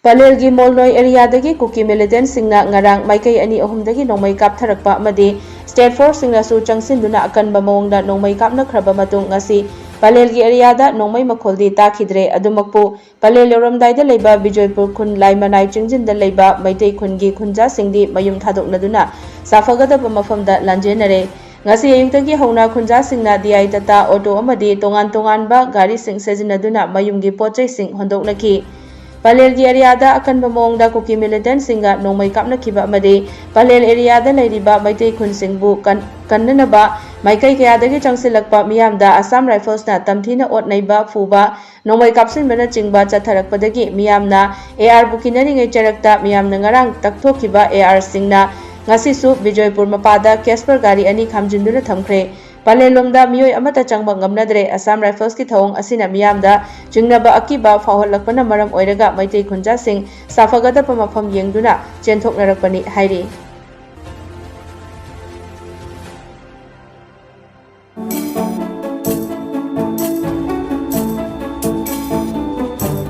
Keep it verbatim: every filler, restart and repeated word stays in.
ꯄꯂꯦꯜꯒꯤ ꯃꯣꯜꯅꯣꯏ ꯑꯦꯔꯤꯌꯥꯗꯒꯤ ꯀꯨꯀꯤ ꯃꯤꯂꯤꯇꯦꯟꯠꯁꯤꯡꯅ ꯉꯔꯥꯡ ꯃꯥꯏꯀꯩ ꯑꯅꯤ ꯑꯍꯨꯝꯗꯒꯤ ꯅꯣꯡꯃꯩ ꯀꯥꯞꯊꯔꯛꯄ ꯑꯃꯗꯤ ꯁ꯭ꯇꯦꯠ ꯐꯣꯔꯁꯁꯤꯡꯅꯁꯨ ꯆꯪꯁꯤꯟꯗꯨꯅ ꯑꯀꯟꯕ ꯃꯑꯣꯡꯗ ꯅꯣꯡꯃꯩ ꯀꯥꯞꯅꯈ꯭ꯔꯕ ꯃꯇꯨꯡ ꯉꯁꯤ ꯄꯂꯦꯜꯒꯤ ꯑꯦꯔꯤꯌꯥꯗ ꯅꯣꯡꯃꯩ ꯃꯈꯣꯜꯗꯤ ꯇꯥꯈꯤꯗ꯭ꯔꯦ꯫ ꯑꯗꯨꯃꯛꯄꯨ ꯄꯂꯦꯜ ꯌꯧꯔꯝꯗꯥꯏꯗ ꯂꯩꯕ ꯕꯤꯖꯣꯏꯄꯨꯔ ꯈꯨꯟ ꯂꯥꯏꯃꯅꯥꯏ ꯆꯤꯡꯖꯤꯟꯗ ꯂꯩꯕ ꯃꯩꯇꯩ ꯈꯨꯟꯒꯤ ꯈꯨꯟꯖꯥꯁꯤꯡꯗꯤ ꯃꯌꯨꯝ ꯊꯥꯗꯣꯛꯅꯗꯨꯅ ꯁꯥꯐꯒꯗꯕ ꯃꯐꯝꯗ ꯂꯥꯟꯖꯦꯟꯅꯔꯦ꯫ ꯉꯁꯤ ꯑꯌꯨꯛꯇꯒꯤ ꯍꯧꯅ ꯈꯨꯟꯖꯥꯁꯤꯡꯅ ꯗꯤ ꯑꯥꯏ ꯇꯥꯇꯥ ꯑꯣꯇꯣ ꯑꯃꯗꯤ ꯇꯣꯉꯥꯟ ꯇꯣꯉꯥꯟꯕ ꯒꯥꯔꯤꯁꯤꯡ ꯁꯤꯖꯤꯟꯅꯗꯨꯅ ꯃꯌꯨꯝꯒꯤ ꯄꯣꯠꯆꯩꯁꯤꯡ ꯍꯣꯟꯗꯣꯛꯅꯈꯤ꯫ ꯄꯂꯦꯜꯒꯤ ꯑꯦꯔꯤꯌꯥꯗ ꯑꯀꯟꯕ ꯃꯑꯣꯡꯗ ꯀꯨꯀꯤ ꯃꯤꯂꯤꯇꯦꯟꯠꯁꯤꯡꯒ ꯅꯣꯡꯃꯩ ꯀꯥꯞꯅꯈꯤꯕ ꯑꯃꯗꯤ ꯄꯂꯦꯜ ꯑꯦꯔꯤꯌꯥꯗ ꯂꯩꯔꯤꯕ ꯃꯩꯇꯩ ꯈꯨꯟꯁꯤꯡꯕꯨ ꯀꯟ-, ꯀꯟꯅꯅꯕ ꯃꯥꯏꯀꯩ ꯀꯌꯥꯗꯒꯤ ꯆꯪꯁꯤꯜꯂꯛꯄ ꯃꯤꯌꯥꯝꯗ ꯑꯁꯥꯝ ꯔꯥꯏꯐꯜꯁꯅ ꯇꯝꯊꯤꯅ ꯑꯣꯠ ꯅꯩꯕ, ꯐꯨꯕ, ꯅꯣꯡꯃꯩ ꯀꯥꯞꯁꯤꯟꯕꯅꯆꯤꯡꯕ ꯆꯠꯊꯔꯛꯄꯗꯒꯤ ꯃꯤꯌꯥꯝꯅ ꯑꯦ ꯑꯥꯔꯕꯨ ꯀꯤꯅꯔꯤꯉꯩ ꯆꯔꯛꯇ ꯃꯤꯌꯥꯝꯅ ꯉꯔꯥꯡ ꯇꯛꯊꯣꯛꯈꯤꯕ ꯑꯦ ꯑꯥꯔꯁꯤꯡꯅ ꯉꯁꯤꯁꯨ ꯕꯤꯖꯣꯏꯄꯨꯔ ꯃꯄꯥꯗ ꯀꯦꯁꯄꯔ ꯒꯥꯔꯤ ꯑꯅꯤ ꯈꯥꯝꯖꯤꯟꯗꯨꯅ ꯊꯝꯈ꯭ꯔꯦ꯫ ꯄꯂꯦꯜꯂꯣꯝꯗ ꯃꯤꯑꯣꯏ ꯑꯃꯠꯇ ꯆꯪꯕ ꯉꯝꯅꯗ꯭ꯔꯦ꯫ ꯑꯁꯥꯝ ꯔꯥꯏꯐꯜꯁꯀꯤ ꯊꯧꯑꯣꯡ ꯑꯁꯤꯅ ꯃꯤꯌꯥꯝꯗ ꯆꯤꯡꯅꯕ ꯑꯀꯤꯕ ꯐꯥꯎꯍꯜꯂꯛꯄꯅ ꯃꯔꯝ ꯑꯣꯏꯔꯒ ꯃꯩꯇꯩ ꯈꯨꯟꯖꯥꯁꯤꯡ ꯁꯥꯐꯒꯗꯕ ꯃꯐꯝ ꯌꯦꯡꯗꯨꯅ ꯆꯦꯟꯊꯣꯛꯅꯔꯛꯄꯅꯤ ꯍꯥꯏꯔꯤ꯫